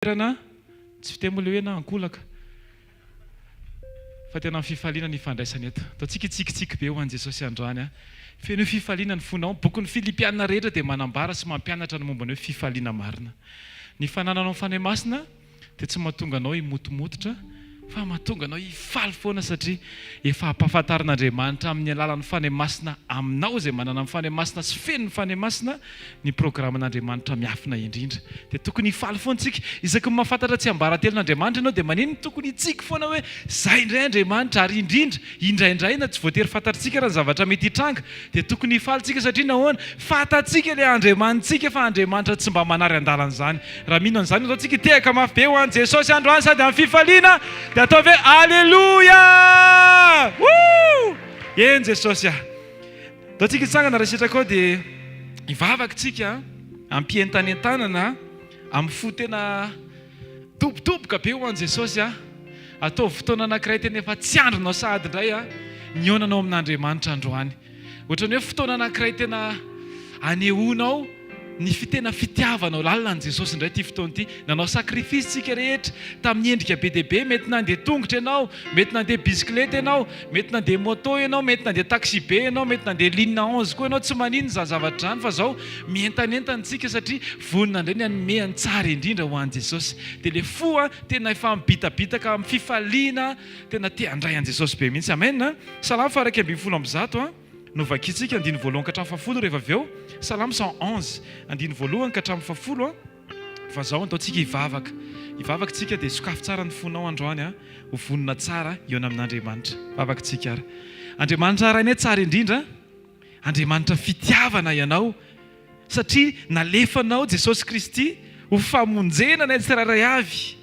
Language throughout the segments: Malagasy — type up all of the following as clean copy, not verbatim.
Toerana tsy fiteny moa ilay hoe na ankolaka fa tena amin'ny fifaliana ny ifandraisana eto. Ataontsika hitsikitsiky be ho an'i Jesosy androany an. Fenoy fifaliana ny fonao. Ny bokin'ny Filipiana rehetra dia manambara sy mampianatra ny momba ny hoe fifaliana marina. Ny fanananao ny Fanahy Masina dia tsy mahatonga anao himotomototra fa mahatonga anao hifaly foana satria efa ampahafantarin'Andriamanitra amin'ny alalan'ny Fanahy Masina aminao izay manana ny Fanahy Masina sy feno ny Fanahy Masina ny programan'Andriamanitra miafina indrindra. Dia tokony hifaly foana isika. Isaky ny mahafantatra tsiambaratelon'Andriamanitra ianao dia maninona tokony hitsiky foana hoe izay indray Andriamanitra ary indrindra indraindray na tsy voatery fantatritsika raha ny zavatra mety hitranga dia tokony hifaly isika satria nahoana? Fantatsika ilay Andriamanitsika fa Andriamanitra tsy mba manary an-dalana izany. Raha mino an'izany ianao tsika hitehaka mafy be ho an'i Jesosy androany sady amin'ny fifaliana dia ataovy hoe Aleloia! Woo! Eny Jesosy ah! Ndao tsika hitsangana raha sitrakao dia hivavaka tsika ampientanentanana amin'ny fo tena dobodoboka be ho an'i Jesosy ah! Ataovy fotoana anankiray tena efa tsy andrinao sahady indray ah! Nihaonanao amin'Andriamanitra androany. Ohatran'ny hoe fotoana anankiray tena anehoanao ny tena fitiavanao lalina an'i Jesosy indray ity fotoana ity. Nanao sacrifice tsika rehetra tamin'ny endrika be dia be, mety nandeha tongotra ianao, mety nandeha bisikileta ianao, mety nandeha moto ianao, mety nandeha taxi be ianao, mety nandeha ligne 11 koa ianao, tsy maninona izany zavatra izany fa izao mientanentana tsika satria vonona indray ny hanome ny tsara indrindra ho an'i Jesosy. Dia ilay fo tena efa mibitabitaka amin'ny fifaliana, tena te handray an'i Jesosy be mihitsy. Amen. Salamo faha 111 a, no vakintsika andininy voalohany ka hatramin'ny fahafolo rehefa avy eo. Salamo 111, andininy voalohany ka hatramin'ny fahafolo a. Fa zao ataontsika hivavaka. Hivavaka tsika dia sokafy tsara ny fonao androany a, ho vonona tsara hihaona amin'Andriamanitra. Vavaka tsika ary. Andriamanitra Rainay tsara indrindra, Andriamanitra fitiavana Ianao, satria nalefanao Jesosy Kristy ho famonjena anay tsirairay avy.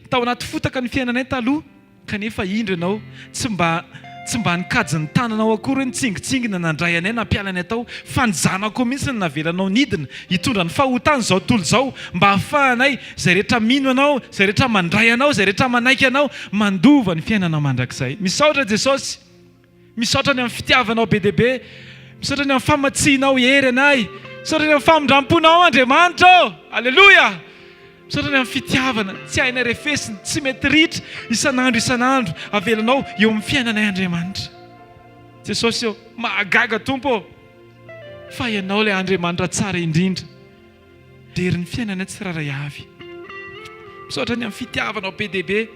Tao anaty fotaka ny fiainanay taloha. Kanefa indro ianao, tsy mba tsy mba nikajy ny tananao akory hoe nitsingintsingina nandray anay nampiala anay tao, fa ny zanakao mihitsy no navelanao nidina hitondra ny fahotan'izao tontolo izao, mba hahafahanay, izay rehetra mino anao, izay rehetra mandray anao, izay rehetra manaiky anao, mandova ny fiainana mandrakizay. Misaotra Jesosy! Misaotra ny amin'ny fitiavanao be dia be. Misaotra ny amin'ny famatsianao hery anay. Misaotra ny amin'ny famindram-ponao Andriamanitra ô! Aleloia! Misaotra ny amin'ny fitiavana tsy hainay refesina, tsy mety ritra isan'andro isan'andro avelanao eo amin'ny fiainanay Andriamanitra. Jesosy ô, mahagaga Tompo ô, fa Ianao ilay Andriamanitra tsara indrindra. Jery ny fiainanay tsirairay avy. Misaotra ny amin'ny fitiavanao be dia be.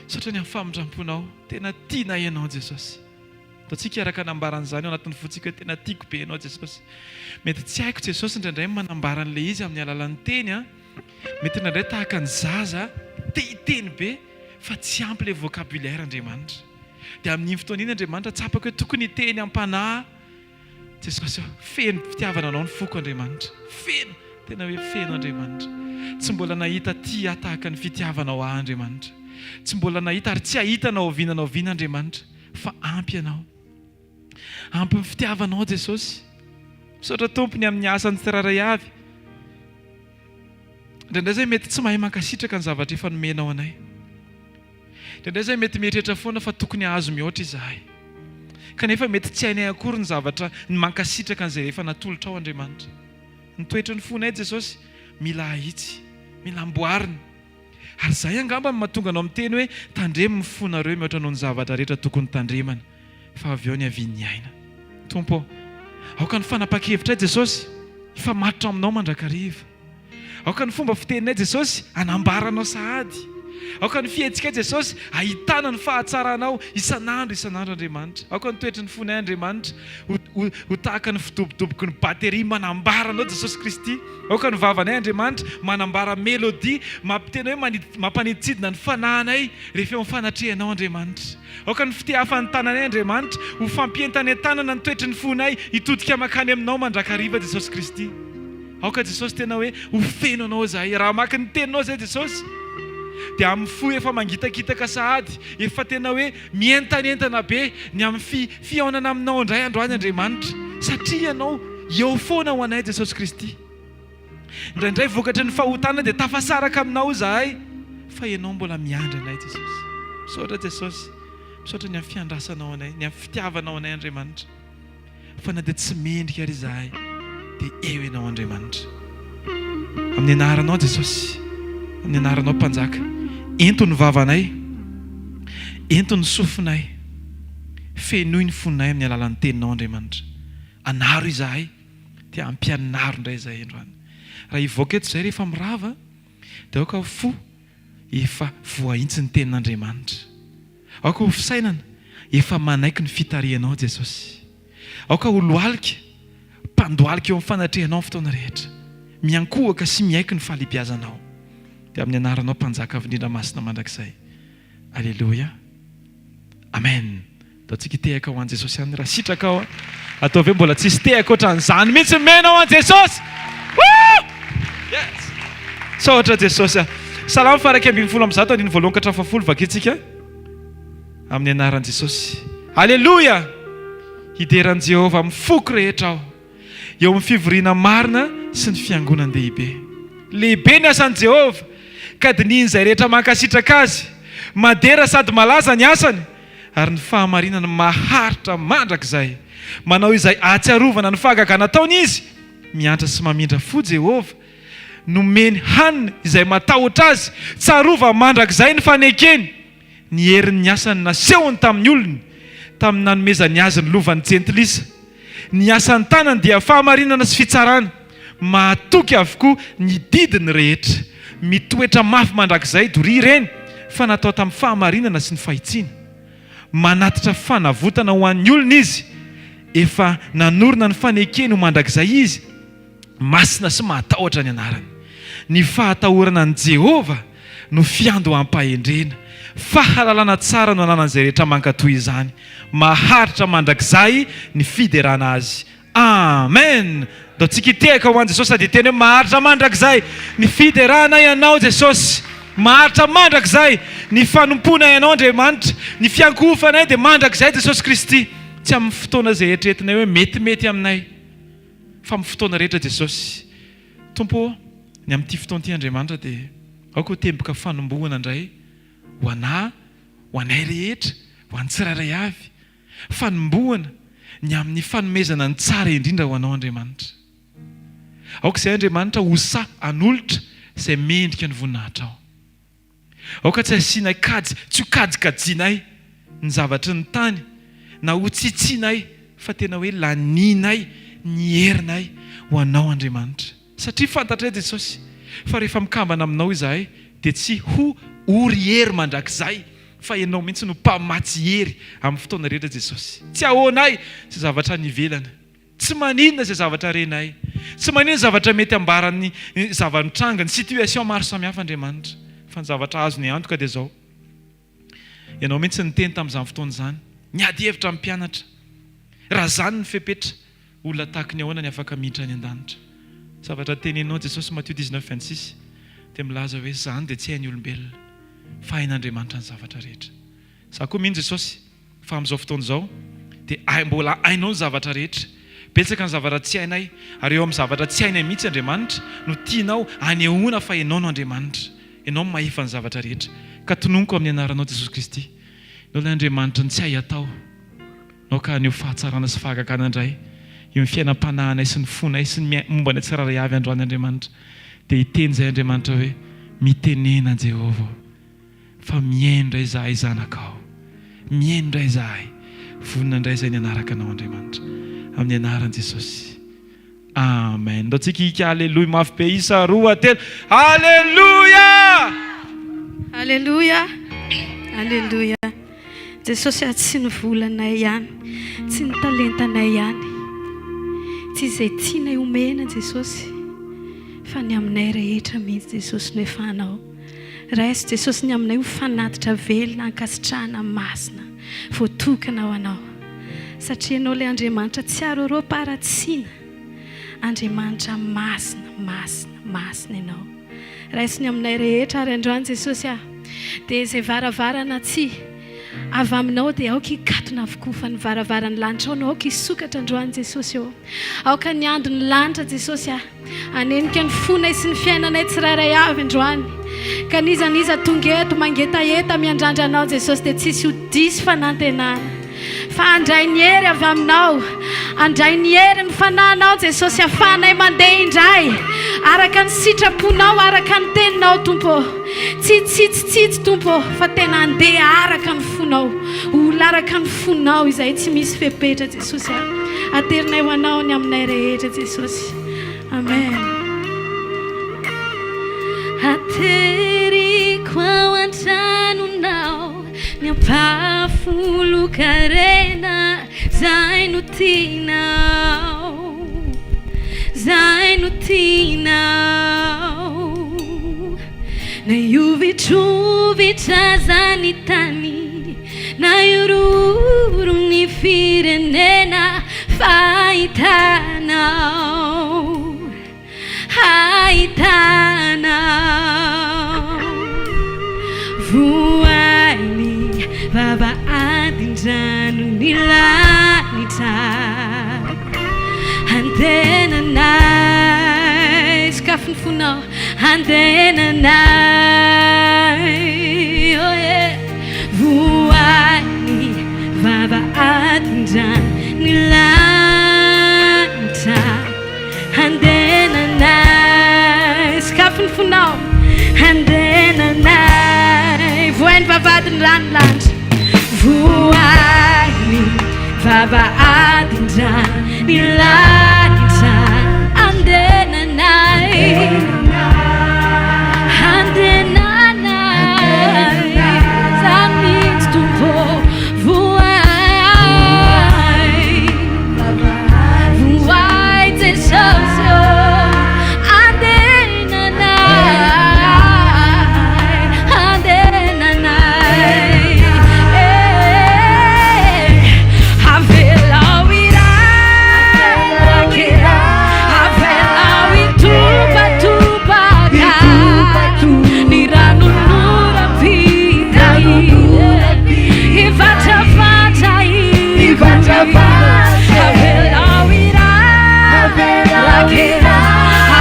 Misaotra ny amin'ny famindram-ponao. Tena tianay Ianao Jesosy. Ataontsika araka nambaran'izany ao anatin'ny fontsika hoe tena tiako be Ianao Jesosy. Mety tsy haiko Jesosy indraindray ny manambara an'ilay izy amin'ny alalan'ny teny an. Mety indraindray tahaka ny zaza te hiteny be fa tsy ampy ilay vocabulaire Andriamanitra. Dia amin'iny fotoana iny Andriamanitra tsapako hoe tokony hiteny am-panahy Jesosy ô, feno fitiavana Anao ny foko Andriamanitra, feno, tena hoe feno Andriamanitra. Tsy mbola nahita tia ahy tahaka ny fitiavanao ahy Andriamanitra. Tsy mbola nahita ary tsy hahita na oviana na oviana Andriamanitra, fa ampy Ianao. Ampy ny fitiavanao Jesosy. Misaotra Tompo ny amin'ny asan'ny tsirairay avy. Indraindray izay mety tsy mahay mankasitraka ny zavatra efa nomenao anay. Indraindray izahay mety mieritreritra foana fa tokony hahazo mihoatra izahay. Kanefa mety tsy hainay akory ny zavatra, ny mankasitraka an'izay efa natolotrao Andriamanitra. Ny toetry ny fonay Jesosy, mila ahitsy, mila amboarina. Ary izay angamba no mahatonga anao miteny hoe tandremo ny fonareo mihoatra noho ny zavatra rehetra tokony tandremana, fa avy eo niavian'ny aina. Tompo ô, aoka ny fanapahan-kevitray Jesosy hifamatotra aminao mandrakariva. Aoka ny fomba fiteninay Jesosy hanambara Anao sahady. Aoka ny fihetsikay Jesosy hahitana ny fahatsaranao isan'andro isan'andro Andriamanitra. Aoka ny toetry ny fonay Andriamanitra ho, ho, ho tahaka ny fidobodoboky ny bateria manambara Anao Jesosy Kristy. Aoka ny vavanay Andriamanitra manambara mélodie mampiteny hoe manid, mampanidintsidina ny fanahinay rehefa eo amin'ny fanatrehanao Andriamanitra. Aoka ny fitehafan'ny tananay Andriamanitra ho fampientanentanana ny toetry ny fonay hitodika mankany Aminao mandrakariva Jesosy Kristy. Aoka Jesosy tena hoe ho feno Anao izahay. Raha hamaky ny Teninao izahay Jesosy dia amin'ny fo efa mangitakitaka sahady, efa tena hoe mientanentana be ny amin'ny fi, fihaonana Aminao indray androany Andriamanitra, satria Ianao eo foana ho anay Jesosy Kristy. Indraindray vokatry ny fahotana dia tafasaraka Aminao izahay, fa Ianao mbola miandry anay Jesosy. Misaotra Jesosy, misaotra ny amin'ny fiandrasanao anay, ny amin'ny fitiavanao anay Andriamanitra. Fa na dia tsy mendrika ary izahay dia eo Ianao Andriamanitra. Amin'ny anaranao Jesosy. Amin'ny anaranao Mpanjaka. Ento ny vavanay. Ento ny sofinay. Fenoy ny fonay amin'ny alalan'ny teninao Andriamanitra. Anaro izahay dia ampianaro indray izahay androany. Raha hivoaka eto izahay rehefa mirava dia aoka ho fo efa voahitsy ny tenin'Andriamanitra. Aoka ho fisainana efa manaiky ny fitarihanao Jesosy. Aoka ho lohalika, mpandohalika eo amin'ny fanatrehanao amin'ny fotoana rehetra. Miankohoka sy miaiky ny fahalehibiazanao. Dia amin'ny anaranao Mpanjaka Avo Indrindra Masina mandrakizay. Aleloia. Amen. Ataontsika hitehaka ho an'i Jesosy ihany raha sitrakao a. Ataovy hoe mbola tsisy tehaka ohatran'izany mihitsy omena ho an'i Jesosy. Woo! Yes. Misaotra Jesosy a. Salamo faha 111 andininy voalohany ka hatramin'ny fahafolo vakintsika amin'ny anaran'i Jesosy. Aleloia! Hidera an'i Jehovah amin'ny foko rehetra aho. Eo amin'ny fivoriana marina sy ny fiangonan-dehibe. Lehibe ny asan'i Jehovah, ka dinihin'izay rehetra mankasitraka azy. Madera sady malaza ny asany, ary ny fahamarinany maharitra mandrakizay. Manao izay ahatsiarovana ny fahagagana ataony izy. Miantra sy mamindra fo Jehovah. Nomeny hanina izay matahotra azy. Tsarovany mandrakizay ny fanekeny. Ny herin'ny asany nasehony tamin'ny olony, tamin'ny nanomezany azy ny lovan'ny jentilisa. Ny asan'ny tanany dia fahamarinana sy fitsarana. Mahatoky avokoa ny didiny rehetra. Mitoetra mafy mandrakizay doria ireny, fa natao tamin'ny fahamarinana sy ny fahitsiana. Manatitra fanavotana ho an'ny olony izy. Efa nanorina ny fanekeny ho mandrakizay izy. Masina sy mahatahotra ny anarany. Ny fahatahorana an'i Jehovah no fiandoham-pahendrena. Fahalalana tsara no ananan'izay rehetra mankatò izany. Maharitra mandrakizay ny fiderana azy. Amen! Ndao tsika hitehaka ho an'i Jesosy sady hiteny hoe maharitra mandrakizay ny fiderana Ianao Jesosy. Maharitra mandrakizay ny fanompoana Ianao Andriamanitra. Ny fiankohofanay dia mandrakizay Jesosy Kristy. Tsy amin'ny fotoana izay eritreretinay hoe metimety aminay. Fa amin'ny fotoana rehetra Jesosy. Tompo ô, ny amin'ity fotoana ity Andriamanitra dia aoka ho teboka fanombohana indray ho anà, ho anay rehetra, ho an'ny tsirairay avy. Fanombohana ny amin'ny fanomezana ny tsara indrindra ho Anao Andriamanitra. Aoka izay Andriamanitra ho sahy hanolotra izay mendrika ny voninahitrao. Aoka tsy hasianay kajy, tsy ho kajikajianay ny zavatry ny tany, na ho tsitsianay, fa tena hoe lanianay ny herinay ho Anao Andriamanitra. Satria fantatray Jesosy, fa rehefa mikambana Aminao izahay, dia tsy ho ory hery mandrakizay, fa Ianao mihitsy no mpamatsy hery amin'ny fotoana rehetra Jesosy. Tsy ahoanay izay zavatra any ivelany. Tsy maninona izay zavatra renay, tsy maninona zavatra mety ambaran'ny zava-mitranga, ny situation maro samihafa Andriamanitra, fa ny zavatra azony antoka dia izao, Ianao mihitsy niteny tamin'izany fotoana izany, niady hevitra amin'ny mpianatra, raha izany ny fepetra, olona tahaky ny ahoana ny afaka miditra any an-danitra? Zavatra teneninao Jesosy Matio 19 26 dia milaza hoe izany dia tsy hain'ny olombelona, fa hain'Andriamanitra ny zavatra rehetra. Za koa mino Jesosy fa amin'izao fotoana izao dia hay mbola hainao ny zavatra rehetra. Betsaka ny zavatra tsy hainay ary eo amin'ny zavatra tsy hainay mihitsy Andriamanitra no tianao hanehoana fa Ianao no Andriamanitra. Ianao no mahefa ny zavatra rehetra. Ka tononiko amin'ny anaranao Jesosy Kristy. Ianao ilay Andriamanitry ny tsy hay atao. Ianao ka haneho fahatsarana sy fahagagana indray eo amin'ny fiainam-panahinay sy ny fonay sy ny momba anay tsirairay avy androany Andriamanitra. Dia hiteny izay Andriamanitra hoe, Mitenena Jehovah ô. Fa mihaino indray izahay zanakao. Mihaino indray izahay. Vonona indray izay ny hanaraka Anao Andriamanitra. Amin'ny anaran'i Jesosy. Amen. Ndao tsika hika Aleloia mafy be isa roa telo. Aleloia! Aleloia! Aleloia! Jesosy ah tsy ny volanay ihany, tsy ny talentanay ihany, tsy izay tianay omena Jesosy fa ny aminay rehetra mihitsy Jesosy no efanao. Raiso Jesosy ny aminay ho fanatitra velona ankasitrahana masina voatokana ho Anao satria Ianao ilay Andriamanitra tsy aroroam-paharatsiana Andriamanitra masina masina masina Ianao Raiso ny aminay rehetra ary androany Jesosy ah dia izay varavarana tsy avy aminao dia aoka hikatona avokoa fa ny varavaran'ny lanitrao no aoka hisokatra androany Jesosy ô aoka ny andon'ny lanitra Jesosy ah Hanenika ny fonay sy ny fiainanay tsirairay avy androany. Ka n'iza n'iza tonga eto mangetaheta miandrandra Anao Jesosy dia tsisy ho diso fanantenana. Fa handray ny hery avy aminao, handray ny herin'ny Fanahinao Jesosy afahanay mandeha indray araka ny sitraponao, araka ny teninao Tompo ô. Tsy hitsitsitsitsy Tompo ô, fa tena handeha araka ny fonao, ho olona araka ny fonao izahay tsy misy fepetra Jesosy a. Aterinay ho anao ny aminay rehetra Jesosy. Amen. Ateriko ao an-tranonao. Ny ampahafolon-karena zay no tianao, zay no tianao. Na hihovitrovitra aza ny tany, na hihorohoro ny firenena fa hitanao. Ahitana voainy vavahadin-dranon'ny lanitra Antenanay, sokafy ny fonao, antenanay, oh yeah. Voainy vavahadin-dranon'ny lanitra. Handenanay, sokafy ny fonao. Handenanay, vohay ny vavahadin'ny rano lanitra. Vohay ny vavahadin-drano lanitra. Handenanay, handenanay, zany mihitsy Tompo. Vohay. Vohay Jesosy ô, andenanay, andenanay, eh. Avelao hiraraka, avelao hitopatopaka ny ranonoram-pita, hivatrafatra. Avelao hiraraka,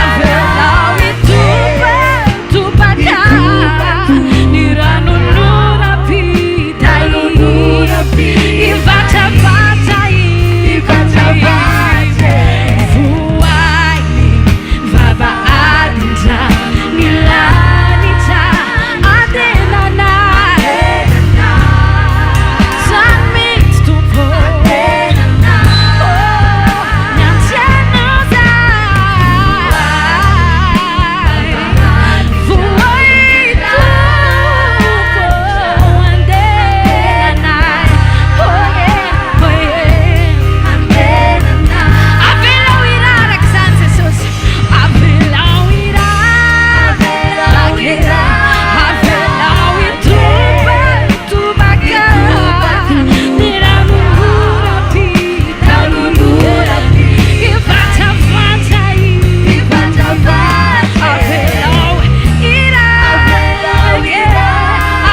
avelao hitopatopaka ny ranonoram-pita, hivatrafatra, vohay ny vavahadin-dra ny lanitra antenanay. Zany mihitsy Tompo ô, miantso Anao zahay. Vohay Tompo andenanay. Oh yeah, oh yeah. Avelao hiraraka izany Jesosy. Avelao hiraraka. Avelao hitopatopaka. Ny ranonoram-pita. Hivatravatra Avelao hiraraka.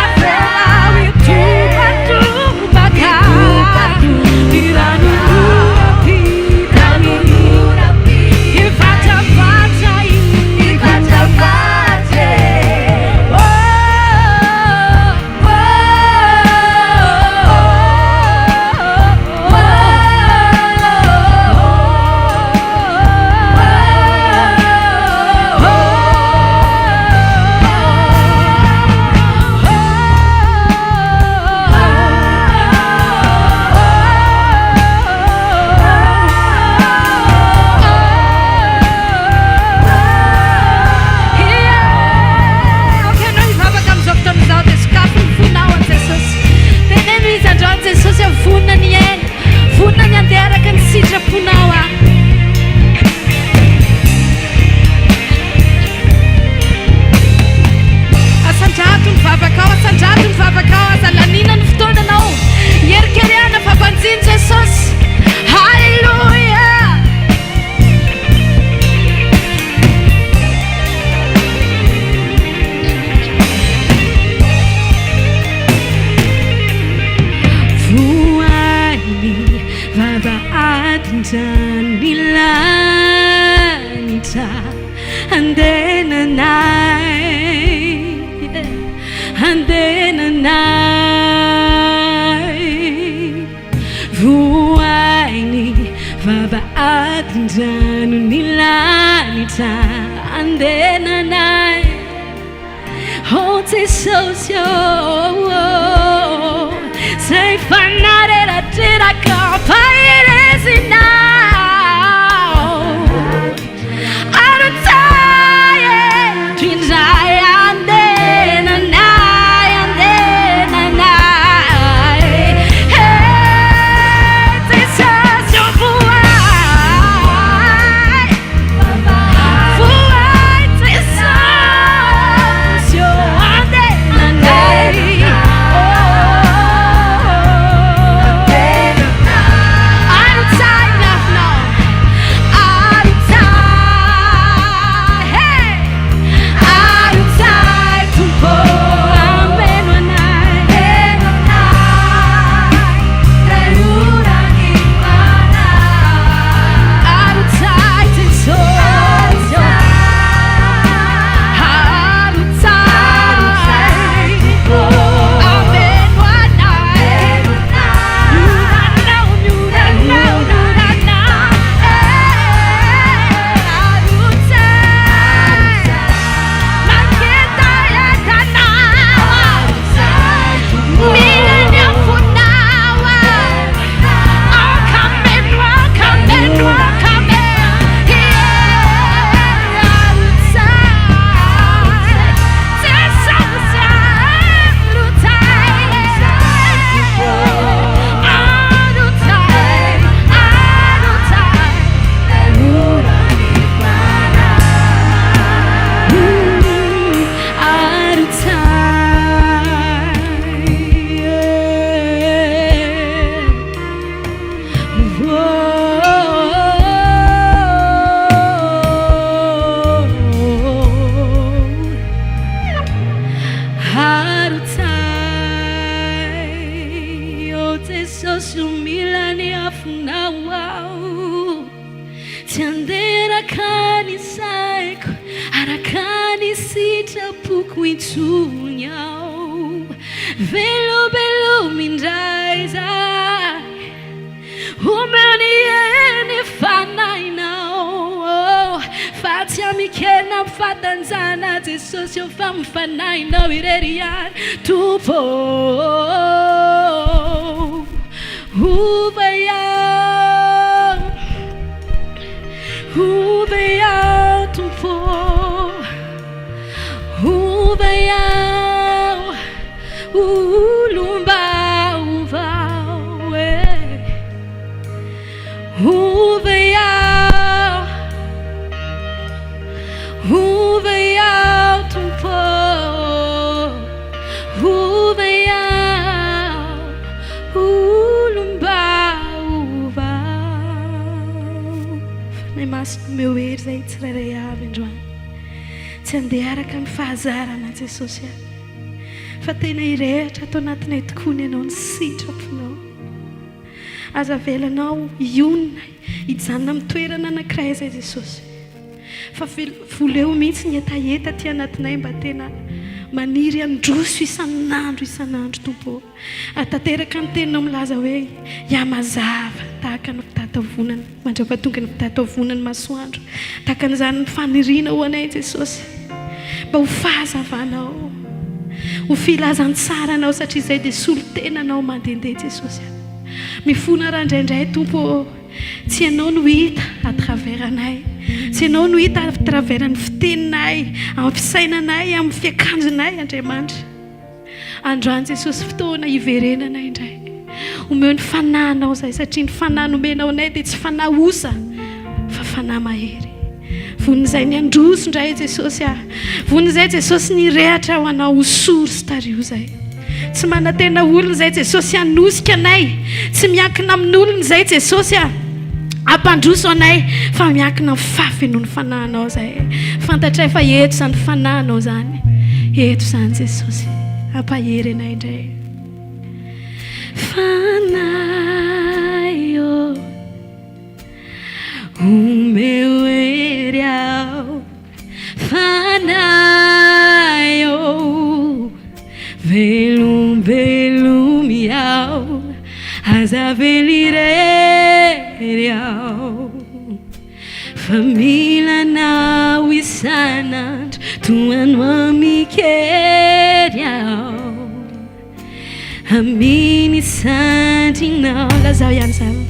Avelao hitopatopaka. Ny ranonoram-pita. Hivatravatra Aoka ianao hivavaka amin'izao fotoana izao dia sokafy ny fonao amin'i Jesosy. Teneno Izy androany Jesosy aho vonona ny hiaina, vonona ny handeha araka ny sitraponao aho. Asandrato ny vavakao, asandrato ny vavakao, aza laniana ny fotoananao. Hierikerehana fa banjino Jesosy. Haleloia! Vohay ny vavahadin-dranon'ny lanitra andenanay, andenanay. Fadin-drano ny lanitra andenanay Oh Jesosy ô Zay fanareratreraka ampaherezinao Arotsay eto indray andenanay andenanay Hey Jesosy ô voay Voay Jesosy ô andenanay Oh Arotsay ny afonao Arotsay Hey Arotsay Tompo ameno anay Arotsay Jesosy Arotsay ameno anay Mioranao, mioranao, mioranao Arotsay Mangetaheta-nao Mila ny afonao Akameno, akameno, akameno Arotsay Jesosy arotsay Arotsay, arotsay Arotsay Arotsay oh Jesosy mila ny afonao aho Tsy andeha araka ny saiko araka ny sitrapoko intsony aho Velobelomy indray zahay Omeo ny hery fanahinao Fa tsy amikena fatanjana Jesosy eo fa mifanahinao irery ihany Tompo Ova iaho Ova iaho Tompo Ova iaho Olom-baovao e Ova iaho Ova iaho Tompo Ova iaho Olom-baovao Fanahy Masina omeo hery izay tsirairay avy androany Tsy handeha araka ny fahazarana Jesosy a Fa tena hirehitra ato anatinay tokoa ny Ianao ny sitraponao. Aza avelanao hionona hijanona amin'ny toerana anankiray izay Jesosy. Fa voleo mihitsy ny hetaheta aty anatinay mba tena maniry handroso isan'andro isan'andro Tompo ô. Ary tanteraka ny teninao milaza hoe hihamazava tahaka ny fitataovonana mandra-pahatonga ny fitataovonan'ny masoandro. Tahaka an'izany ny faniriana ho anay Jesosy. Mba ho fahazavanao, ho filazantsaranao satria izay dia solontenanao mandehandeha Jesosy a. Mifona raha indraindray Tompo ô, tsy Ianao no hita à travers anay, tsy Ianao no hita à travers ny fiteninay, amin'ny fisainanay, amin'ny fiakanjonay Andriamanitra. Androany Jesosy fotoana hiverenana indray. Omeo ny fanahinao izahay satria ny fanahy nomenao anay dia tsy fanahy osa fa fanahy mahery. Vonin'izay ny handroso indray Jesosy ah. Vonin'izay Jesosy ny hirehatra ho anao hosory sy tariho izay. Tsy manantena olona izay Jesosy hanosika anay. Tsy miankina amin'olona izay Jesosy ah. Hampandroso anay fa miankina amin'ny fahafenoan'ny fanahinao izay. Fantatray fa eto izany fanahinao izany. Eto izany Jesosy. Hampahery anay indray. Fanahy ô, omeo hery aho. Fanahy ô, velombelomy aho, aza avela irery aho. Fa mila anao isan'andro tohano amin-kery aho Amin'ny sandrinao Lazao ihany izany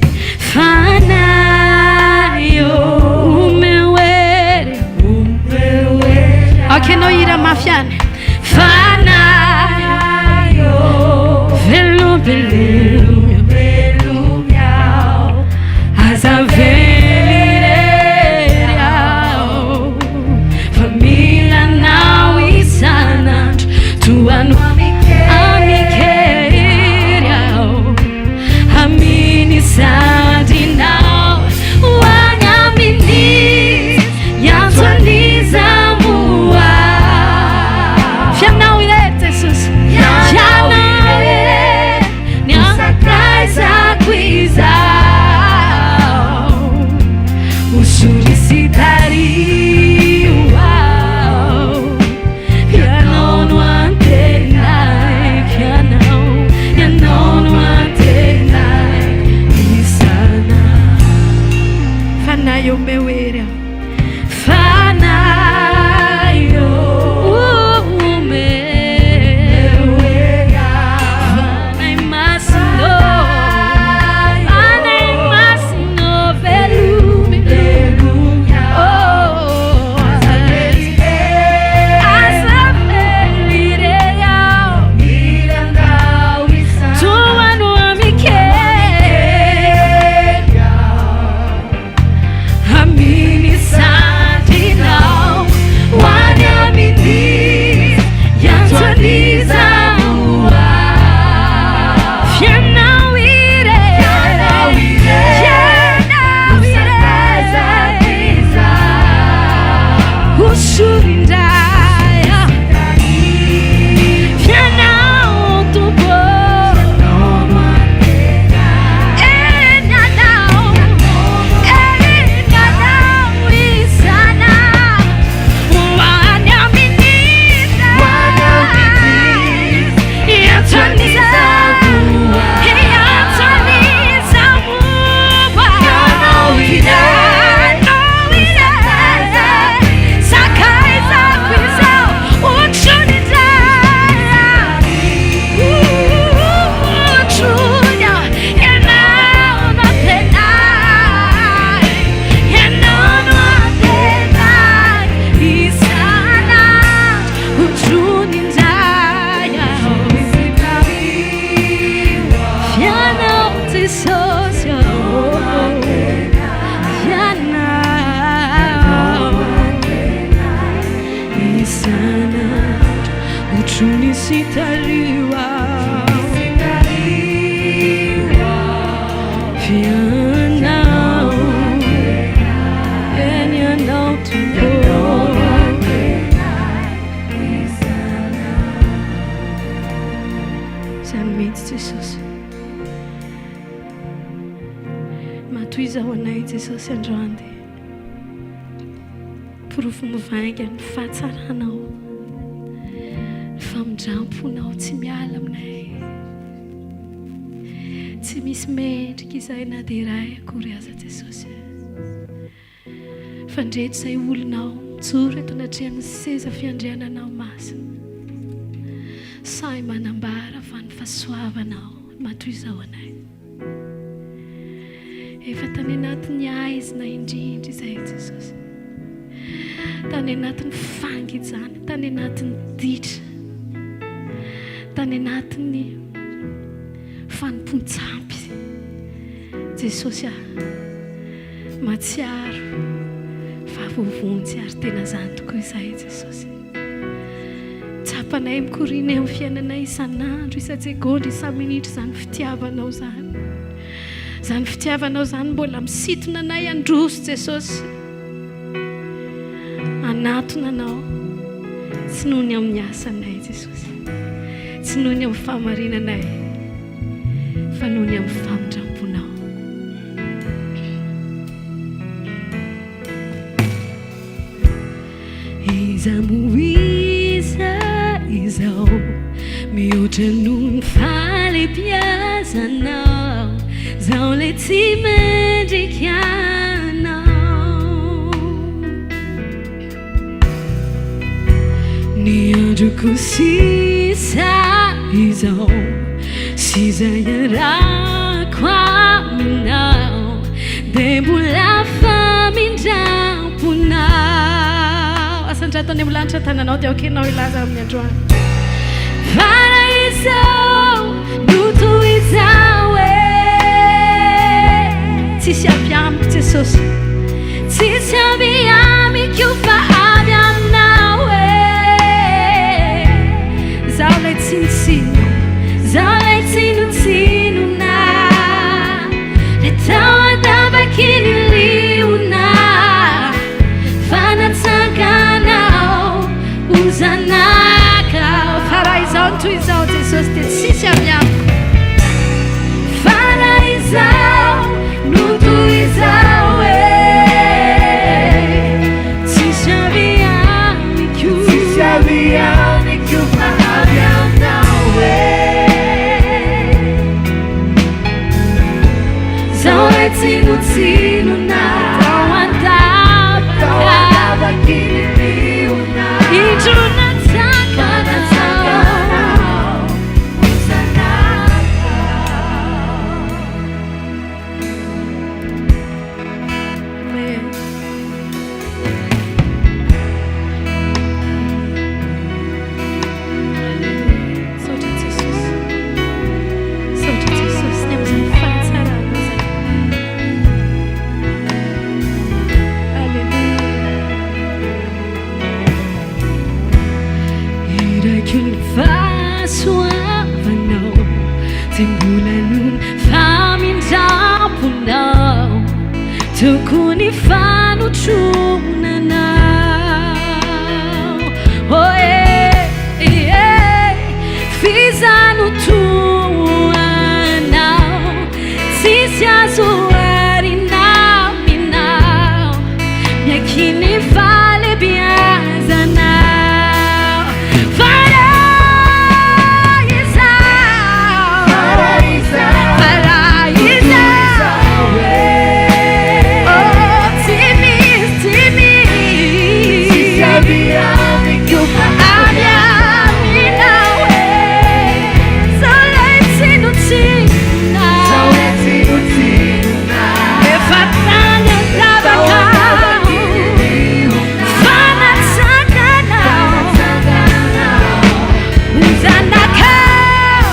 Fanahy ô Omeo hery Omeo hery Aoka ianao hira mafy ihany Fanahy ô Velombelomio Velombelomio aho Aza avela irery aho Fa mila anao isan'andro Tohano amin-kery aho Amin'ny sandrinao Ho any amin'ny Hiantso an'iza moa Fianao irery Jesosy Fianao irery Ny sakaizako izaho Hosory sy tariho aho Ianao no antenaiko Ianao, Ianao no antenaiko isan'andro Fanahy omeo hery aho Fanahy omeo hery aho Fanahy Masina ô Fanahy Masina ô Velomy Oh Aza avela irery aho Tohano amin-kery Amin'ny sandrinao Ho any amin'ny Hiantso an'iza moa Fianao irery Fianao irery Hosory indray Fianao Tompo Eny anao Eny anao isan'andro Ho any amin'ny Hiantso an'iza Hiantso an'iza moa Ianao irery Sakaizako izao Otrony indray Otrony Ianao no antenaiko Ianao no antenaiko isan'andro Otrony indray aho Fianao Jesosy ô Fianao isan'andro Otrony sy tariho aho Fianao Eny Ianao Tompo Izany mihitsy Jesosy. Matohiza ho anay Jesosy androany dia porofo mivainga ny fahatsaranao, ny famindram-ponao tsy miala aminay. Tsy misy mendrika izahay na dia iray akory aza Jesosy. Fa ndreto izay olonao mijoro eto anatrehan'ny seza fiandriananao masina. Sahy manambara fa ny fahasoavanao matoizao anay. Efa tany anatin'ny haizina indrindra izahay Jesosy. Tany anatin'ny fangejana, tany anatin'ny ditra, tany anatin'ny fanompoan-tsampy. Jesosy ah, mahatsiaro fa voavonjy ary tena izany tokoa izahay Jesosy. Tsapanay mikoriana eo amin'ny fiainanay isan'andro, isan-tsegondra, isa-minitra izany fitiavanao izany. Izany fitiavanao izany mbola misintona anay handroso Jesosy. Hanatona Anao, tsy noho ny amin'ny asanay Jesosy, tsy noho ny amin'ny fahamarinanay, fa noho ny amin'ny famindram-ponao. Iza moa iza izao mihoatra noho ny fahalebiazanao, zaho ilay tsy mendrika anao. Ny androko sisa izao sy izay iarahako aminao dia mbola famindram-ponao. Asandrato any amin'ny lanitra tananao dia aoka ianao hilaza amin'ny androany. Fa raha izao no toy izao e, tsisy avy amiko Jesosy. Tsisy avy amiko fa avy aminao e. Zaho lay tsinontsinona, zaho lay tsinontsinona, lay tao an-davaky ny liona, fa natsanganao ho zanakao. Fa raha izao no toy izao Jesosy dia tsisy avy amiko. Fa raha izao no toy izao e, tsisy avy amiko. Tsisy avy amiko fa avy aminao e. Zaho lay tsinontsinona tao an-davaka. Tao an-davaky ny liona. Indro natsanganao ho zanakao. Amen. Misaotra Jesosy. Misaotra Jesosy ny amin'izany fahatsaranao izany. Alléluia. Iraiky ny fahasoavanao, tsy mbola noho ny famindram-ponao, tokony fanotronanao. Oh, eh, eh, f'iza no toa anao, tsisy azo oharina aminao, miaiky ny fahalehibiazanao. Fa raha izao, Fa raha izao, fa raha izao, oh, tsy misy, tsy misy. Tsisy avy amiko fa Avy aminao e, zaho lay tsinontsinona. Zaho lay tsinontsinona. Efa tany Tao an-davaka an-davaky ny liona. fa natsanganao Natsanganao ho zanakao.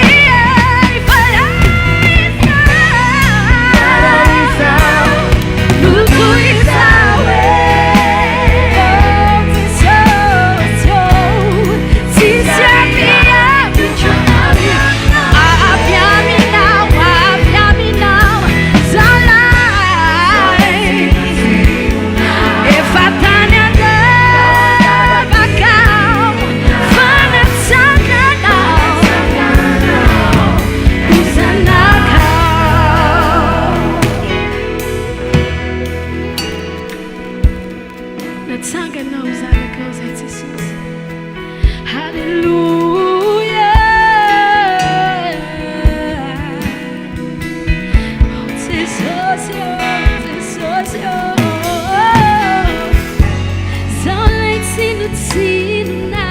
Ie, fa raha Fa izao raha izao no toy izao e, oh, Jesosy ô, tsisy avy amiko. Avy aminao, avy aminao, zalahy. Efa tany an-davaka fa natsanganao ho zanakao. Natsanganao ho zanakao izay Jesosy. Haleloia. Oh, Jesosy, oh, Jesosy, oh. Zaho lay tsinontsinona,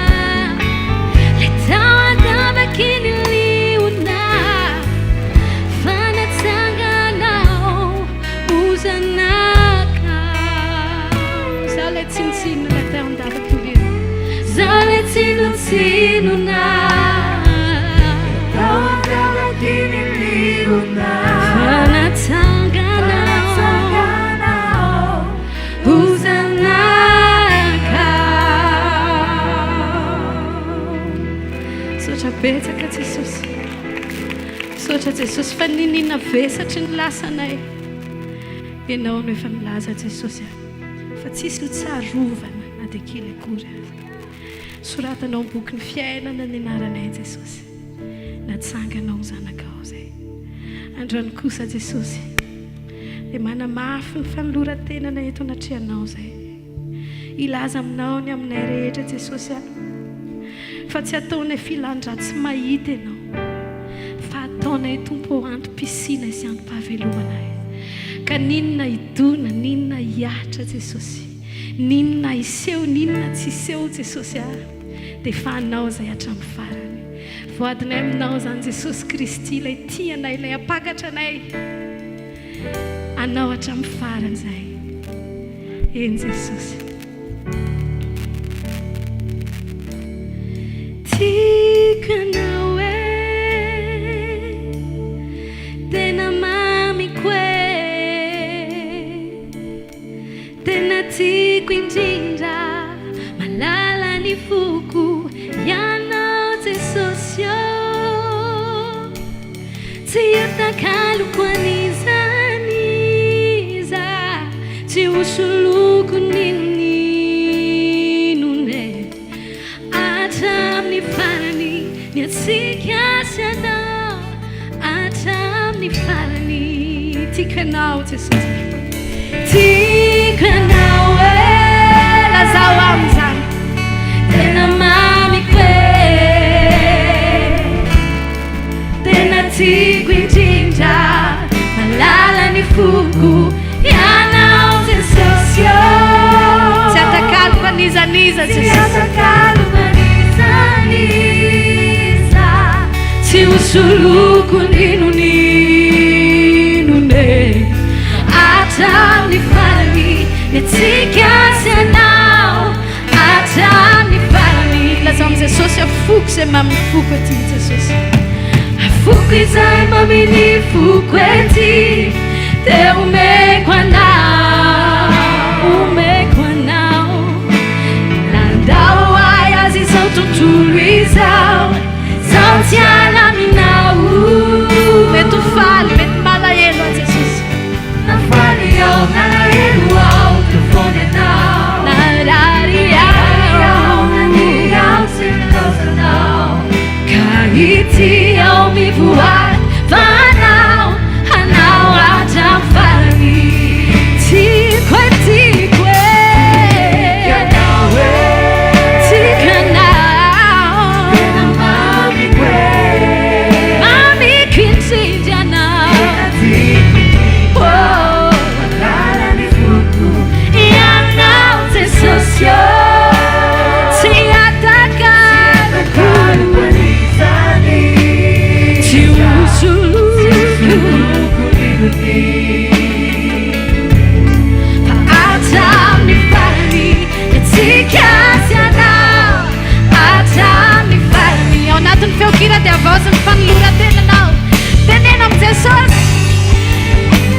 lay tao an-davaky ny liona, fa natsanganao ho zanakao. Zaho lay tsinontsinona, lay tao an-davaky ny liona. Zaho lay tsinontsinona. Tao an-davaky ny liona. Fa natsanganao Natsanganao ho zanakao. Misaotra betsaka Jesosy. Misaotra Jesosy fa n'inon'inona vesatry ny lasanay. Ianao no efa nilaza Jesosy a, fa tsisy ho tsarovana na dia kely akory aza. Soratanao amin'ny bokin'ny fiainana ny anaranay Jesosy. Natsanganao ho zanakao izay. Androany kosa Jesosy dia manamafy ny fanoloran-tenana eto anatrehanao izay. Hilaza aminao ny aminay rehetra Jesosy a, fa tsy ataonay filan-dratsy mahita Ianao, fa ataonay Tompo ô antom-pisianay sy antom-pahavelomanay. Ka n'inona hidona, n'inona hihatra Jesosy. N'inona hiseho n'inona tsy hiseho Jesosy a, dia efa Anao izay hatramin'ny farany. Voadinay aminao izany Jesosy Kristy ilay tia anay, ilay hampakatra anay. Anao hatramin'ny farany izahay. Eny Jesosy. Tiako ianao e, tena mamiko e, tena tiako indrindra, malala ny foko, ianao Jesosy ô. Tsy hatakaloko an'iza n'iza, tsy ho soloko n'inon'inona e. Hatramin'ny farany ny antsika sy anao, hatramin'ny farany. Tiako ianao Jesosy, tiako ianao e, lazao amin'izany, tena mamiko e. Tena tiako indrindra, malala ny foko, Ianao Jesosy ô. Tsy atakaloko an'iza n'iza Jesosy. Tsy atakaloko an'iza n'iza. Tsy ho soloko n'inon'inona e. Hatramin'ny farany ny antsika sy ianao. Hatramin'ny farany. Lazao amin'i Jesosy afoko izay mamin'ny foko aty Jesosy. Afoko izay mamin'ny foko ety dia omeko anao, omeko anao. Nandao ahy azy izao tontolo izao, zaho tsy alaminao. Mety ho faly, mety malahelo aho Jesosy. Na faly aho na nalahelo aho teo foana ianao. Narary aho, nania aho tsy nilaozanao. Ka ity aho mivoady fa anao, anao hatramin'ny farany. Tiako e, tiako e. Tiako ianao e. Tiako ianao. Tena mamiko e. Mamiko indrindra ianao. Tena tiako indrindra. Malala ny foko. Ianao Jesosy ô. Tsy atakaloko. Tsy ho soloko. Fa hatramin'ny farany ny antsika sy anao. Hatramin'ny farany. Ao anatin'ny feon-kira dia havaozy ny fanoloran-tenanao. Teneno amin'i Jesosy.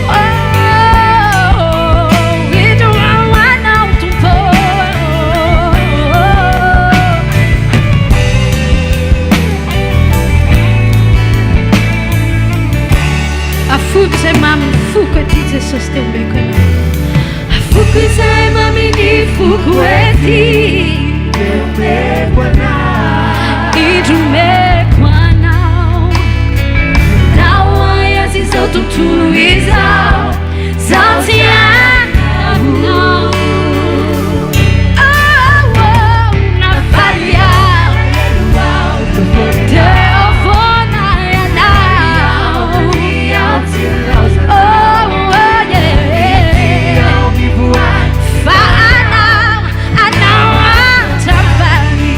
Oh, indro aho anao Tompo. Afoko izay mamin'ny foko ety Jesosy dia omeko anao. Afoko izay mamin'ny foko ety. Dia omeko anao. Indro omeko anao. Ndao ahy azy izao tontolo izao. Zaho tsy anao. Oh, oh, na faly aho. Teo foana ianao. Oh, oh, yeah. Fa anao, anao hatramin'ny farany.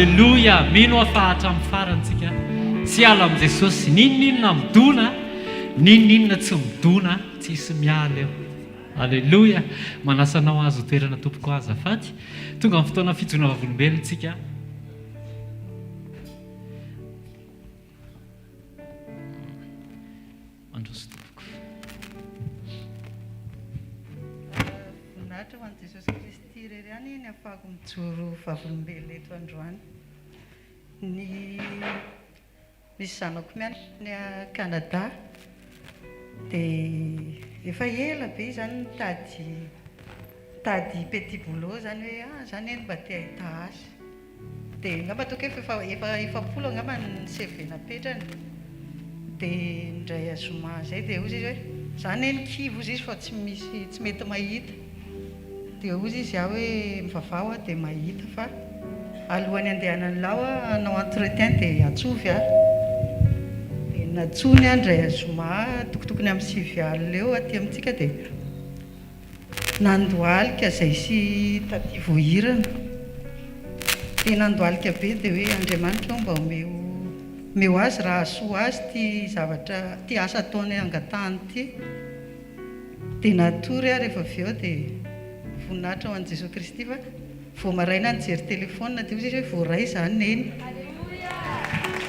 Aleloia! Mino aho fa hatramin'ny farany tsika tsy hiala amin'i Jesosy. N'inon'inona midona, n'inon'inona tsy midona, tsy hisy miala eo. Aleloia! Manasa anao hahazo toerana tompoko azafady. Tonga amin'ny fotoana fijoroana vavolombelona tsika. Mandroso tompoko. Voninahitra ho an'i Jesosy Kristy irery ihany ny ahafahako mijoro vavolombelona eto androany. Ny misy zanako mianatra any Canada dia efa ela be izany nitady nitady petit boulot izany hoe ah za anie mba te hahita asa. Dia angamba ataoko hoe efa efa 40 angamba ny CV napetrany. Dia indray zoma izay dia hozy izy hoe, za anie ny kivy hozy izy fa tsy misy tsy mety mahita. Dia hozy izy aho hoe mivavaha hoa dia mahita fa alohan'ny handehanan'lah hoa hanao entretien dia antsovy aho. Dia nantsoiny aho indray zoma tokotokony amin'ny sivy alina eo aty amintsika dia. Nandohalika izay sy taty Vohirana. Dia nandohalika be dia hoe Andriamanitra ô mba omeo omeo azy raha hahasoa azy ity zavatra ity asa ataony angatahany ity. Dia natory aho rehefa avy eo dia voninahitra ho an'i Jesoa Kristy fa vao maraina aho nijery téléphone dia hoy izy hoe voaray izany Neny.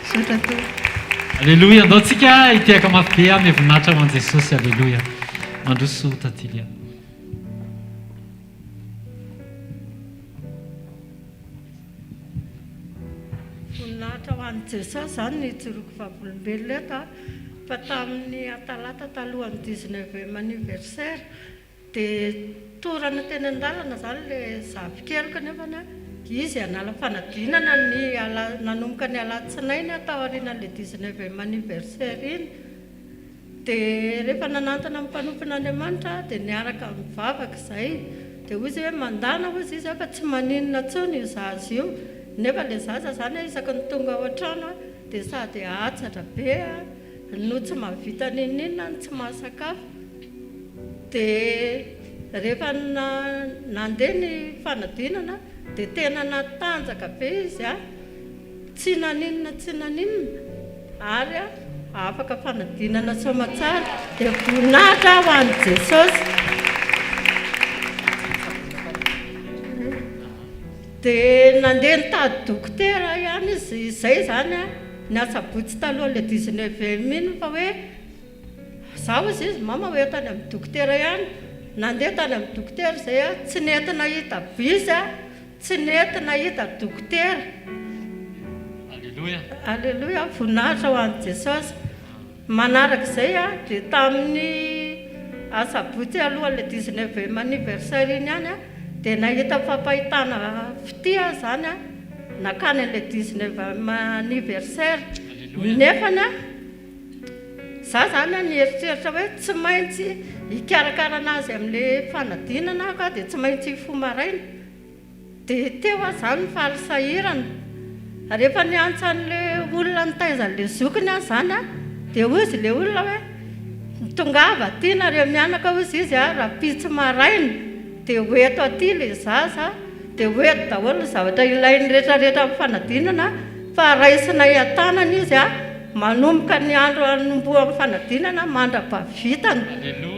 Misaotra Tompo. Aleloia andao tsika hitehaka mafy be ame voninahitra ho an Jesosy aleloia mandroso Tatilia. Voninahitra ho an'i Jesosy izany no ijoroako vavolombelona eto fa tamin'ny atalata talohan'ny dix-neuvième anniversaire Dia torana teny an-dalana izany ilay zafikeliko nefany izy hanala fanadinana ny ala nanomboka ny alatsinainy taorianan'ilay dix-neuvième anniversaire iny. Dia rehefa nanantona ny mpanompon'Andriamanitra aho dia niaraka nivavaka izahay. Dia hoy izy hoe mandàna hozy izy fa tsy maninona intsony io zaza io. Nefa ilay zaza izany isaky ny tonga ao an-trano dia sady hatsatra be no tsy mahavita n'inon'inona no tsy mahasakafo. Dia rehefa nandeha ny fanadinana dia tena natanjaka be izy an, tsy naninona tsy naninona ary afaka fanadinana soamatsara dia voninahitra ho an'i Jesosy. Dia nandeha nitady dokotera ihany izy izay izany an, ny asabotsy talohan'ilay dix-neuvième iny fa hoe Za hozy izy, mama ho entany amin'ny dokotera ihany. Nandeha tany amin'ny dokotera izay aho, tsy nety nahita bus aho, tsy nety nahita dokotera. Aleloia. Aleloia, voninahitra ho an'i Jesosy. Manaraka izay aho dia tamin'ny asabotsy alohan'ilay dix-neuvième anniversaire iny ihany aho dia nahita fampahitana fitia aho izany aho, nankany an'ilay dix-neuvième anniversaire. Nefany aho. Za zany an nieritreritra hoe tsy maintsy hikarakara anazy amle fanadinana aho ka dia tsy maintsy hifoha maraina. Dia teo aho zany nifaly sahirana. Rehefa niantso anle olona nitaiza anle zokiny aho zany an, dia hozy le olona hoe tongava aty nareo mianaka hozy izy an, rahampitso maraina dia ho eto aty le zaza. Dia ho eto daholo ny zavatra ilainy rehetra rehetra amin'ny fanadinana fa raisinay an-tanana izy manomboka ny andro hanombohan'ny fanadinana mandra-pahavitany.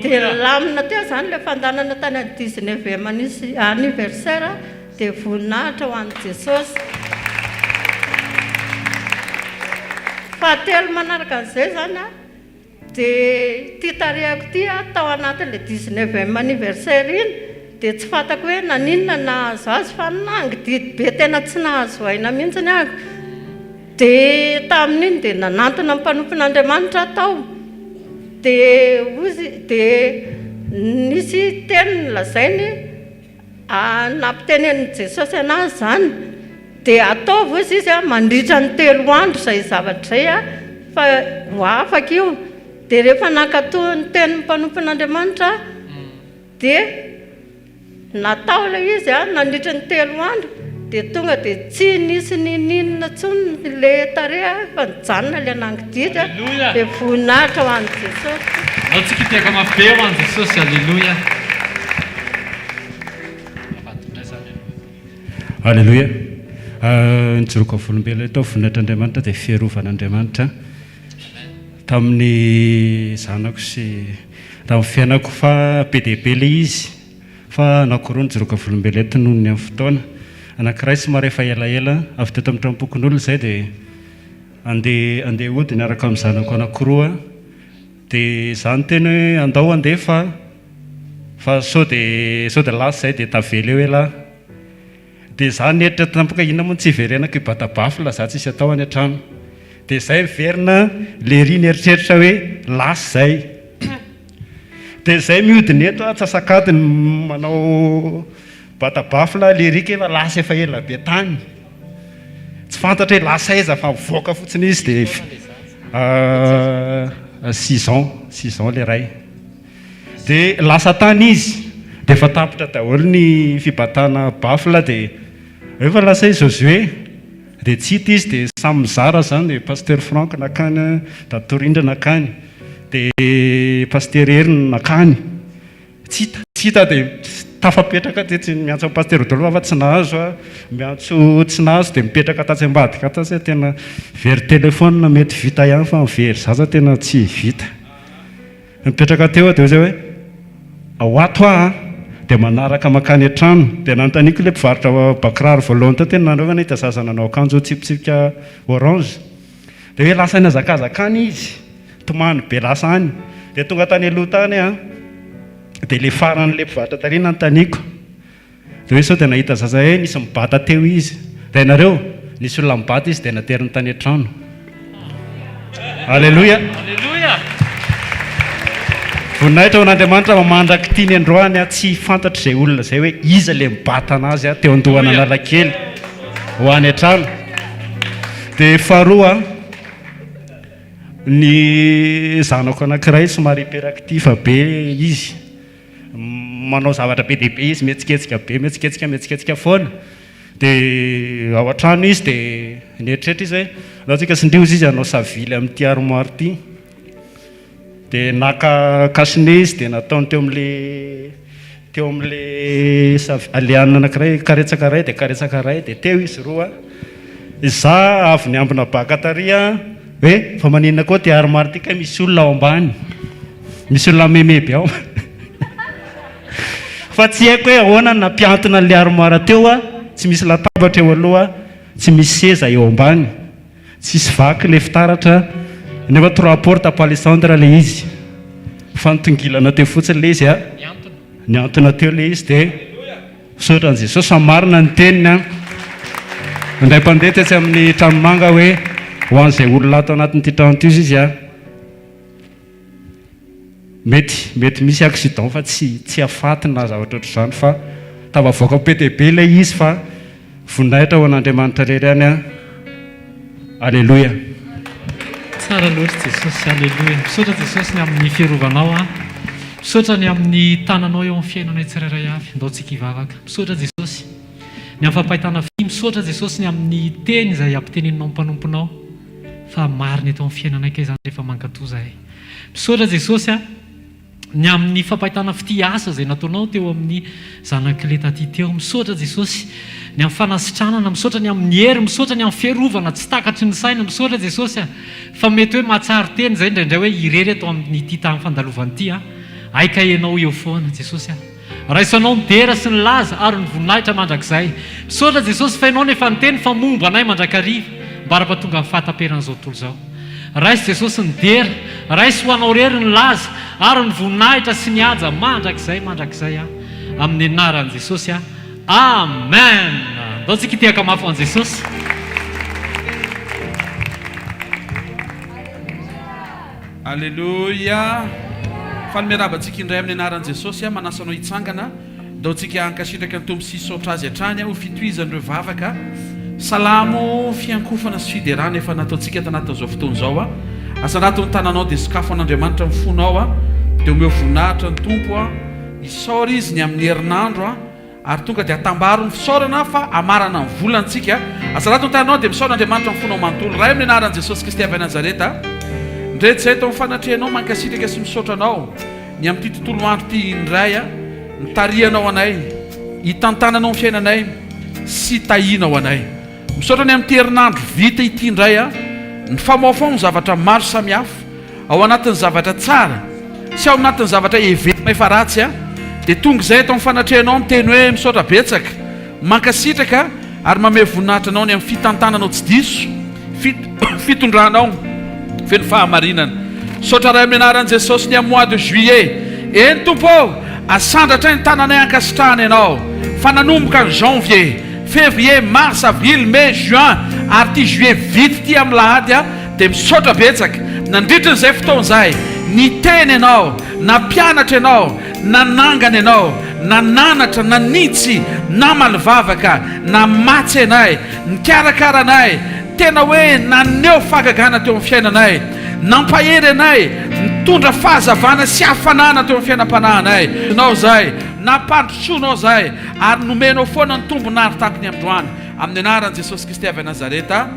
Dia nilamina teo izany ilay fandaharana tany amin'ny dix-neuvième anniversaire dia voninahitra ho an'i Jesosy. Fahatelo manaraka an'izay izany Dia ity tarehako ity tao anatin'ilay dix-neuvième anniversaire iny dia tsy fantako hoe naninona no nahazo azy fa nangididy be tena tsy nahazo aina mihitsy aho. Dia tamin'iny dia nanantona ny mpanompon'Andriamanitra aho tao. Dia hozy dia nisy teny nolazainy Nampitenenin'i Jesosy an'azy izany, dia ataovy hozy izy mandritra ny telo andro izay zavatra izay fa ho afaka io. Dia rehefa nankatò ny tenin'ny mpanompon'Andriamanitra aho, dia natao ilay izy nandritra ny telo andro, dia tonga dia tsy nisy n'inon'inona intsony ilay tarehy fa nijanona ilay nangididy, dia voninahitra ho an'i Jesosy. Andao tsika hitehaka mafy be ho an'i Jesosy, Aleloia. Aleloia. Ny joroako volombelona eto voninahitr'Andriamanitra dia fiarovan'Andriamanitra tamin'ny zanako sy tamin'ny fiainako fa be dia be ilay izy fa anankiroa ny joroako volombelona eto noho ny amin'ny fotoana. Anankiray somary efa elaela avy teto amin'ny tranompokonolona izay dia andeha andeha hody niaraka amin'ny zanako anankiroa dia izaho niteny hoe andao handeha fa fa sao dia sao dia lasa izay dia tavela eo elah. Dia za nieritreritra tampoka inona moa no tsy hiverenako hibata baffle za tsisy atao any an-trano. Dia zay miverina lery nieritreritra hoe lasa zay. Dia zay mihodina eto atsasak'adiny manao bata baffle lery ka efa lasa efa ela be tany. Tsy fantatra hoe lasa aiza fa mivoaka fotsiny izy dia six ans, six ans le ray. Dia lasa tany izy, dia efa tapitra daholo ny fibatana baffle dia efa lasa i Josué, dia tsy hita izy dia samy mizara izany dia Pasteur Franck nakany, Dadatoa Rindra nakany, dia Pasteur Hery nakany, tsy hita, tsy hita dia tafapetraka tetsy, miantso an'i Pasteur Rodolphe fa tsy nahazo aho, miantso tsy nahazo dia mipetraka tatsy ambadika tatsy aho, tena very téléphone mety vita ihany fa ny very zaza tena tsy vita. Nipetraka teo aho dia hoy izy hoe, ao ato aho an! Dia manaraka mankany an-trano. Dia nanontaniako ilay mpivarotra bakiraro voalohany teo, tena nareo ve nahita zaza nanao akanjo tsipitsipika orange? Dia hoe lasa nihazakazaka any izy, tomany be lasa any. Dia tonga tany aloha tany aho, dia ilay faran'ilay mpivarotra tary nanontaniako. Dia hoe sao dia nahita zaza hoe nisy mibata teo izy. Dia hainareo? Nisy olona mibata izy dia nateriny tany an-trano. Aleloia! Aleloia! Voninahitra ho an'Andriamanitra fa mandrak'ity ny androany aho tsy fantatro izay olona izay hoe iza ilay mibata anazy teo an-dohan'Analakely ho any an-trano. Dia faharoa, ny zanako anankiray somary hyperactif be izy. Manao zavatra be dia be izy, mihetsiketsika be, mihetsiketsika, mihetsiketsika foana. Dia ao an-trano izy dia nieritreritra izy hoe aleo tsika tsindrio izy hanao savily amin'ity armoire ity. Dia naka cache-nez izy dia nataony teo amin'ilay teo amin'ilay sav- ilay hanina anankiray, karetsaka iray dia karetsaka iray dia teo izy roa. Izaho avy niambina baka tary aho hoe fa maninona koa ity armoire ity kay misy olona ao ambany. Misy olona meme be ao. Fa tsy haiko hoe ahoana no nampiantona an'ilay armoire teo a, tsy misy latabatra eo aloha, tsy misy seza eo ambany, tsisy vaky ilay fitaratra, nefa trois portes palissandre ilay izy. Fa nitongilana teo fotsiny ilay izy a. Nihantona teo ilay izy dia misaotra an'i Jesosy fa marina ny teniny a. Indray mpandeha tetsy amin'ny tranomanga hoe ho an'izay olona ato anatin'ity trano ity izy a. Mety mety misy accident fa tsy tsy hafaty na zavatra ohatr'izany fa tafavoaka be dia be ilay izy fa voninahitra ho an'Andriamanitra irery ihany an! Aleloia. Tsara loatra Jesosy, Aleloia. Misaotra Jesosy ny amin'ny fiarovanao an. Misaotra ny amin'ny tananao eo amin'ny fiainanay tsirairay avy. Ndao tsika hivavaka. Misaotra Jesosy ny amin'ny fampahitana fy. Misaotra Jesosy ny amin'ny teny izay ampiteneninao ny mpanomponao. Fa marina eto amin'ny fiainanay kay izany rehefa mankatò zahay. Misaotra Jesosy a! Ny amin'ny fampahitana fitia asa izay nataonao teo amin'ny zanak'i Letaty teo. Misaotra Jesosy ny amin'ny fanasitranana, misaotra ny amin'ny hery, misaotra ny amin'ny fiarovana tsy takatry ny saina. Misaotra Jesosy a! Fa mety hoe mahatsiaro tena izay indraindray hoe irery eto amin'ity tany fandalovana ity a! Hay kay Ianao eo foana Jesosy a! Raiso Anao ny dera sy ny laza ary ny voninahitra mandrakizay. Misaotra Jesosy fa Ianao no efa niteny fa momba anay mandrakariva mbara-pahatonga ny fahataperan'izao tontolo izao. Raiso Jesosy ny dera, raiso ho Anao irery ny laza ary ny voninahitra sy ny haja mandrakizay mandrakizay a. Amin'ny anaran'i Jesosy a. Amen! Ndao tsika hitehaka mafy ho an'i Jesosy. Aleloia! Faly miarahaba antsika indray amin'ny anaran'i Jesosy aho, manasa anao hitsangana. Ndao tsika hankasitraka ny Tompo sy hisaotra Azy hatrany ho fitohizan'ireo vavaka, salamo, fiankofana sy fiderana efa nataontsika tanatin'izao fotoana izao. Asandrato ny tananao dia sokafo an'Andriamanitra ny fonao, dia omeo voninahitra ny Tompo. Isaory Izy ny amin'ny herinandro. Ary tonga dia atambaro ny fisaorana fa hamarana ny volana tsika. Asarato ny tananao dia misaora Andriamanitra amin'ny fonao manontolo. Ray amin'ny anaran'i Jesosy Kristy avy any Nazareta, ndreto izay eto amin'ny fanatrehanao mankasitraka sy misaotra Anao ny amin'ity tontolo andro ity indray nitarihanao anay, hitantananao ny fiainanay sy tahianao anay. Misaotra ny amin'ity herinandro vita ity indray a. Nifamaofao ny zavatra maro samihafa ao anatin'ny zavatra tsara sy ao anatin'ny zavatra heverina efa ratsy a. Dia tonga izay eto amin'ny fanatrehanao miteny hoe misaotra betsaka, mankasitraka ary mamehy voninahitra anao ny amin'ny fitantananao tsy diso, fitondranao feno fahamarinana. Misaotra Ray amin'ny anaran'i Jesosy ny amin'ny mois de juillet. Eny Tompo ô, asandratray ny tananay ankasitrahana Ianao fa nanomboka ny janvier, février, mars, avril, mai, juin ary ity juillet vita ity amin'ny lahady dia misaotra betsaka nandritra izay fotoana izay niteny Ianao, nampianatra Ianao, nanangana Ianao, nananatra, nanitsy, namaly vavaka, namatsy anay, nikarakara anay, tena hoe naneho fahagagana teo amin'ny fiainanay, nampahery anay, nitondra fahazavana sy hafanana teo amin'ny fiainam-panahinay Ianao izay, nampandrosoanao izay, ary nomenao foana ny tombon'andro tahaka ny androany, amin'ny anaran'i Jesosy Kristy avy Nazareta,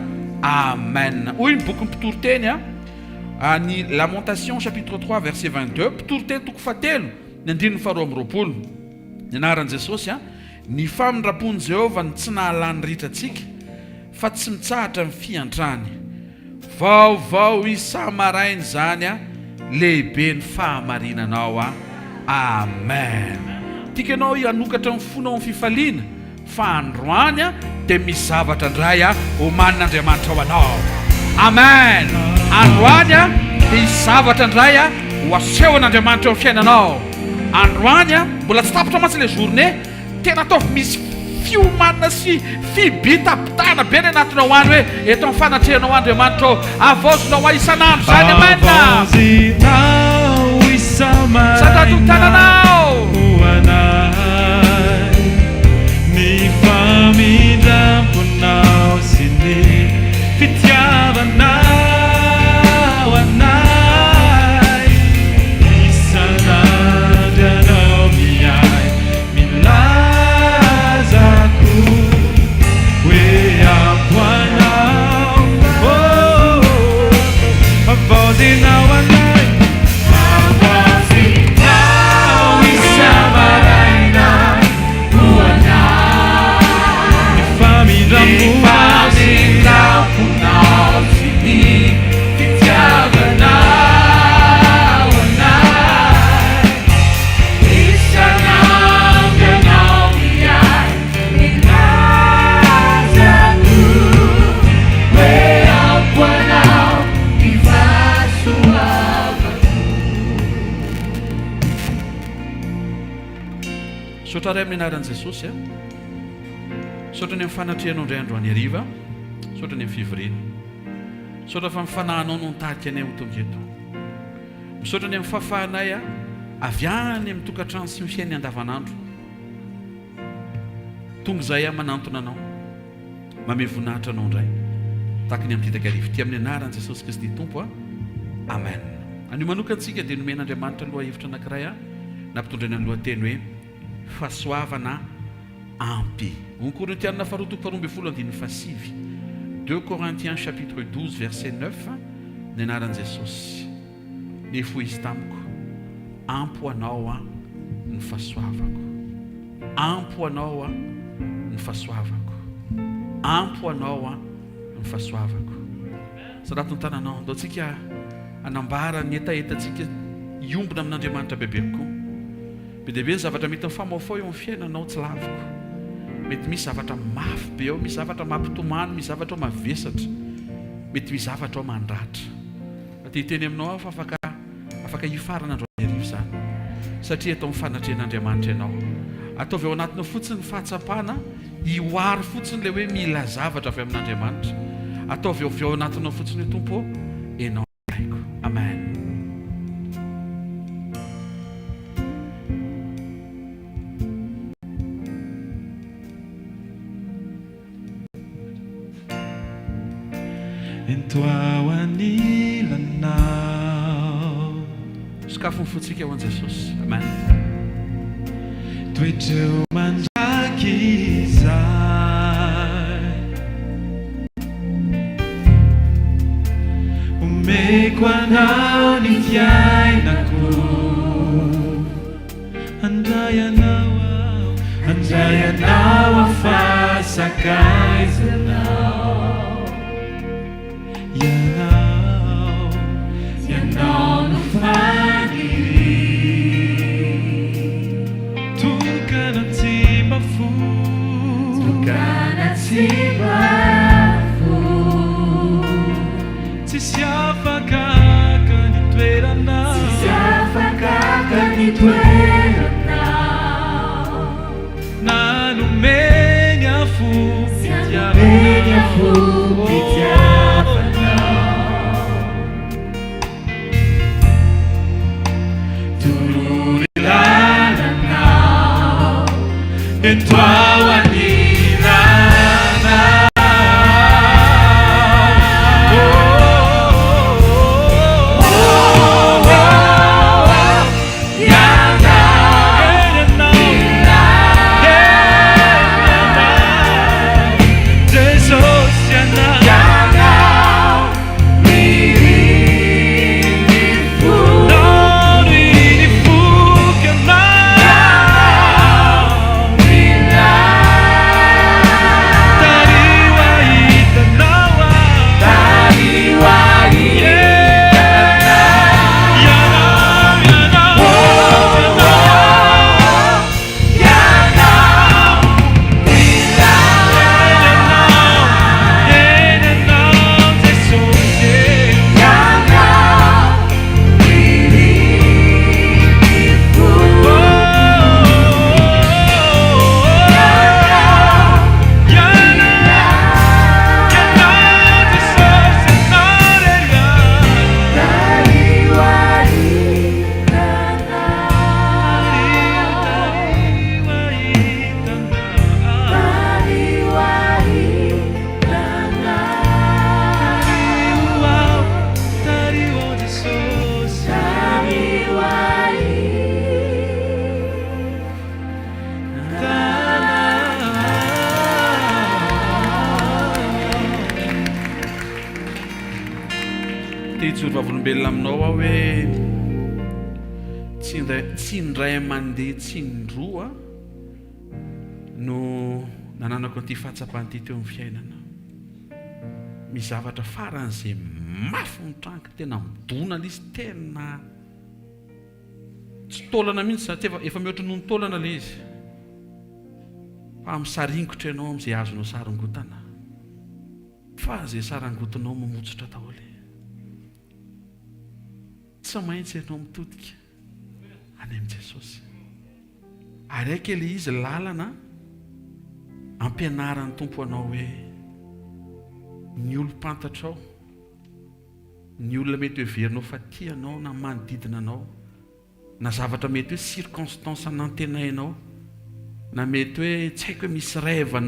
amen. Hoy ny bokin'ny Mpitoriteny, ny Lamentations chapitre 3 verset 22, Mpitoriteny toko fahatelo, ny andininy faharoa amby roapolo. Ny anaran'i Jesosy, Ny famindram-pon'i Jehovah no tsy nahalany ritra antsika, fa tsy mitsahatra ny fiantrany. Vaovao isa-maraina izany a! Lehibe ny fahamarinanao a! Amen! Tiako ianao hanokatra ny fonao amin'ny fifaliana, fa androany a dia misy zavatra indray a omanin'Andriamanitra ho anao. Amen! Androany a dia hisy zavatra indray a ho asehon'Andriamanitra eo amin'ny fiainanao. Androany a, mbola tsy tapitra mantsy ilay journée, tena ataovy misy fiomanana sy fibitabitana be ny anatinao any hoe eto amin'ny fanatrehanao Andriamanitra ô, havaozinao ahy isan'andro izany, amen! Havaozinao isa-maraina Sandrato ny tananao. ho anay ny famindram-ponao sy ny fitiavanao anay. Isan'andro ianao miahy milaza koa hoe ampy ho anao oh, havaozinao anay havaozinao isa-maraina ho anay ny famindram-ponao sy ny fitiavanao anay isan'andro ianao miahy milaza koa hoe ampy anao ny fahasoavako. Misaotra Ray amin'ny anaran'i Jesosy a. Misaotra ny amin'ny fanatrehanao indray androany hariva. Misaotra ny amin'ny fivoriana. Misaotra fa ny fanahinao no nitarika anay ho tonga eto. Misaotra ny amin'ny fahafahanay avy any amin'ny tokantrano sy ny fiainana andavanandro. Tonga izahay manantona anao. Mamehy voninahitra anao indray. Tahaka ny amin'ny takariva ity amin'ny anaran'i Jesosy Kristy Tompo. Amen. Anio manokana isika dia nomen'Andriamanitra lohahevitra anankiray nampitondraina ny lohateny hoe fahasoavana ampy. Hoy Korintiana faharoa toko faharoa ambin'ny folo andininy fahasivy. Deux Corinthiens chapitre 12 verset 9 Ny anaran'i Jesosy. Nefa hoy Izy tamiko, Ampy ho anao aho ny fahasoavako. Ampy ho anao aho ny fahasoavako. Ampy ho anao aho ny fahasoavako. Sarato ny tananao. Andao tsika hanambara ny hetahetantsika hiombona amin'Andriamanitra bebe kokoa. Be dia be ny zavatra mety mifamaofao eo amin'ny fiainanao tsy laviko. Mety misy zavatra mafy be ao, misy zavatra mampitomany, misy zavatra ao mavesatra, mety misy zavatra ao mandratra. Fa te hiteny aminao aho fa afaka afaka hifarana androany hariva izany. Satria eto amin'ny fanatrehan'Andriamanitra ianao. Ataovy ao anatinao fotsiny ny fahatsapana, hihoary fotsiny ilay hoe mila zavatra avy amin'Andriamanitra. Ataovy avy ao anatinao fotsiny hoe Tompo ô, Ianao no ilaiko. Amen. Ento aho anilanao. Sokafy ny fontsika ho an'i Jesosy. Amen. Toetreo mandrakizay. Omeko anao ny fiainako. Handray anao aho, handray anao aho fa sakaizanao. Ento aho anilanao. Te hijoro vavolombelona aminao aho hoe tsy indray tsy indray mandeha tsy indroa no nananako an'ity fahatsapana ity teo amin'ny fiainana. Misy zavatra faran'izay mafy mitranga, tena midona ilay izy, tena tsy taolana mihitsy izany, tsy efa efa mihoatra noho ny taolana ilay izy. Fa misaringotra ianao amin'izay azonao saringotana. Fa izay sarangotinao mamotsotra daholo e. Tsy maintsy ianao mitodika any amin'i Jesosy. Ary aika ilay izy lalana ampianaran'ny Tompo anao hoe ny olom-pantatrao, ny olona mety heverinao fa tia anao na manodidina anao, na zavatra mety hoe circonstance nantenainao, na mety hoe tsy haiko hoe misy rêve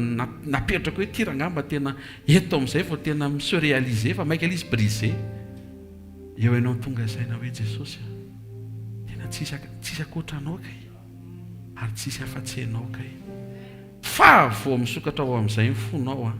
napetrako hoe ity rangahy mba tena eto amin'izay vao tena mi se réaliser fa maika ilay izy brisé. Eo ianao tonga saina hoe Jesosy a, tena tsisy tsisy ankoatra anao kay, ary tsisy afa-tsy ianao kay. Fa vao misokatra ao amin'izay ny fonao an.